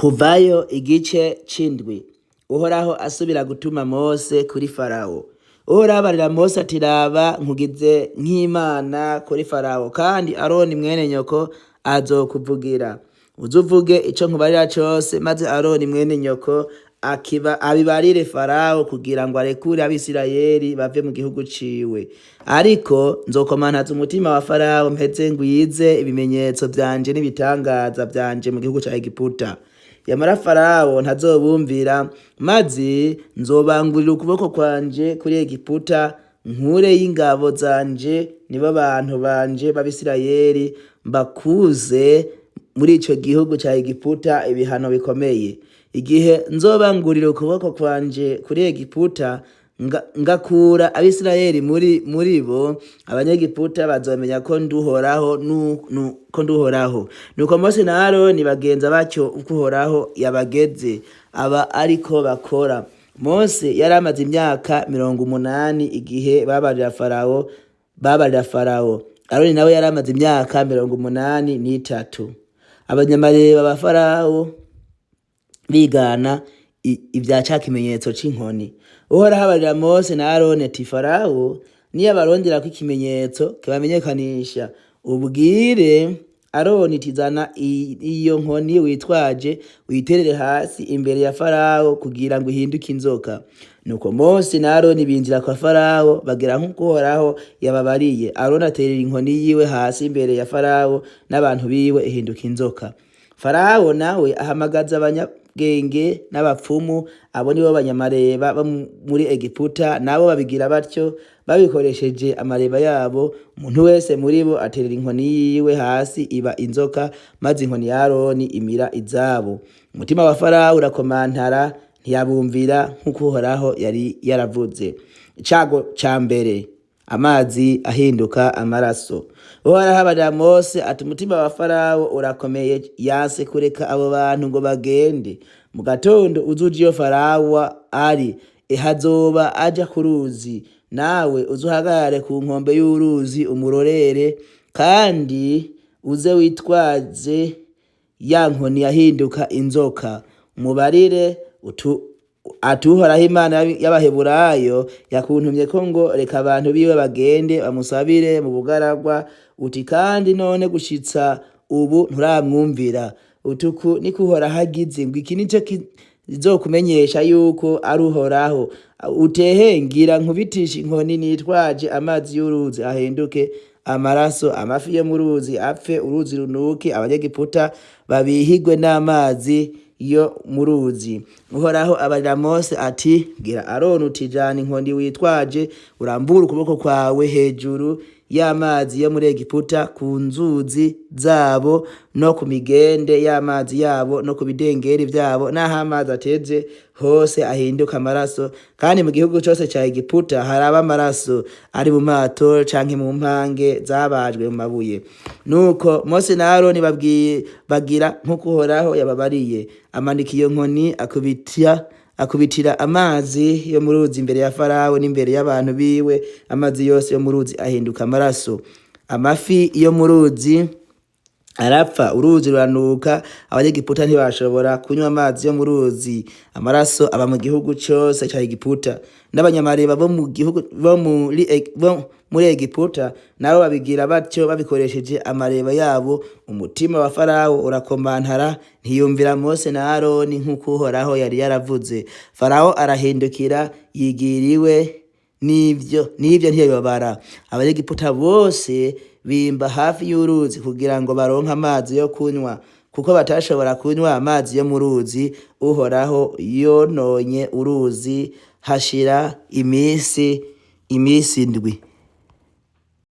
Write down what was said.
Kuvayo igice c'indwi. Uhoraho asubira gutuma Mose kuri Farawo. Uhoraho abarira Mose ati: "Raba, nkugize nk'Imana kuri Farawo, kandi Aroni mwene nyoko azokuvugira. Uze uvuge ico nkubarira cose, maze Aroni mwene nyoko akiba abibarire Farawo kugira ngo arekure Abisirayeli bave mu gihugu ciwe. Ariko nzokomantaza umutima wa Farawo, mpeze ngwize ibimenyetso vyanje n'ibitangaza vyanje mu gihugu ca Egiputa. Yamara Farawo ntazobumvira, maze nzobangurira ukuboko kwanje kuri Egiputa, nkure y'ingabo zanje, nibo bantu banje b'Abisirayeli, mbakuze muri ico gihugu ca Egiputa ibihano bikomeye. Igihe nzobangurira ukuboko kwanje kuri Egiputa, ngakura Abisirayeli muri bo, Abanyegiputa bazomenya ko nduhoraho ko nduhoraho." Nuko Mose na Aroni bagenza batyo uko Uhoraho yabageze, aba ariko bakora. Mose yari amaze imyaka 80 igihe babarira Farawo. Aroni nawe yari amaze imyaka 83. Abanyamareba ba Farawo bigana ivya ca kimenyetso c'inkoni. Uhoraho abarira Mose na Aroni ati: "Farawo niyabaronderako ikimenyetso kibamenyekanisha, ubwire Aroni uti: 'Zana iyo nkoni witwaje, uyiterere hasi imbere ya Farawo kugira ngo ihinduke inzoka.'" Nuko Mose na Aroni binjira kwa Farawo, bagira nk'uko Uhoraho yababariye. Aroni aterera inkoni yiwe hasi imbere ya Farawo n'abantu biwe, ihinduka inzoka. Farawo nawe ahamagaza abanyabwenge n'abapfumu, abo nibo banyamareba bo muri Egiputa, nabo babigira batyo babikoresheje amareba yabo. Umuntu wese muri bo aterera inkoni yiwe hasi, iba inzoka, maze inkoni ya Aroni imira izabo. Umutima wa Farawo urakomantara, ntiyabumvira nk'uko Uhoraho yari yaravuze. Icago ca mbere, amazi ahinduka amaraso. Uhoraho abarira Mose ati: "Umutima wa Farawo urakomeye, yanse kureka abo bantu ngo bagende. Mu gatondo uzuje iyo Farawo ari, hazoba aja ku ruzi, nawe uzuhagarare ku nkombe y'uruzi umurorere, kandi uze witwaze ya nkoni yahinduka inzoka. Umubarire ati: 'Uhoraho Imana y'Abaheburayo yakuntumye ko ngo reka abantu biwe bagende bamusabire mu bugaragwa.' Uti kandi none gushitsa ubu nturamwumvira. Utuku niko Uhoraho agize, ngo iki nico kizokumenyesha yuko ari Uhoraho: Utehe ngira nkubitisha inkoni nitwaje amazi y'uruzi ahinduke amaraso, amafi yo mu ruzi apfe, uruzi runuke, Abanyegiputa babihigwe n'amazi yo mu ruzi." Uhoraho abarira Mose ati: "Bwira Aroni uti: 'Jana inkoni witwaje, urambure ukuboko kwawe hejuru y'amazi yo muri Egiputa, ku nzuzi zabo no ku migende y'amazi yabo no ku bidengeri vyabo, n'aho amazi ateze hose ahinduka amaraso.' Kandi mu gihugu cose ca Egiputa haraba amaraso, ari mu mato canke mu mpange zabajwe mu mabuye." Nuko Mose na Aroni babwiye bagira nk'uko Uhoraho yababariye. Amanika iyo nkoni, akubitira amazi yo mu ruzi imbere ya Farawo n'imbere y'abantu biwe, amazi yose yo mu ruzi ahinduka amaraso. Amafi yo mu ruzi arapfa, uruzi ruranuka, Abanyegiputa ntibashobora kunywa amazi yo mu ruzi. Amaraso aba mu gihugu cose ca Egiputa. N'abanyamareba bo mu gihugu bo muri Egiputa nabo babigira batyo babikoresheje amareba yabo. Umutima wa Farawo urakomantara, ntiyumvira Mose na Aroni nk'uko Uhoraho yari yaravuze. Farawo arahindukira yigira iwe, n'ivyo ntiyabibabara. Abanyegiputa bose bimba hafi y'uruzi kugira ngo baronke amazi yo kunywa, kuko batashobora kunywa amazi yo mu ruzi. Uhoraho yononye uruzi, hashira imisi 7.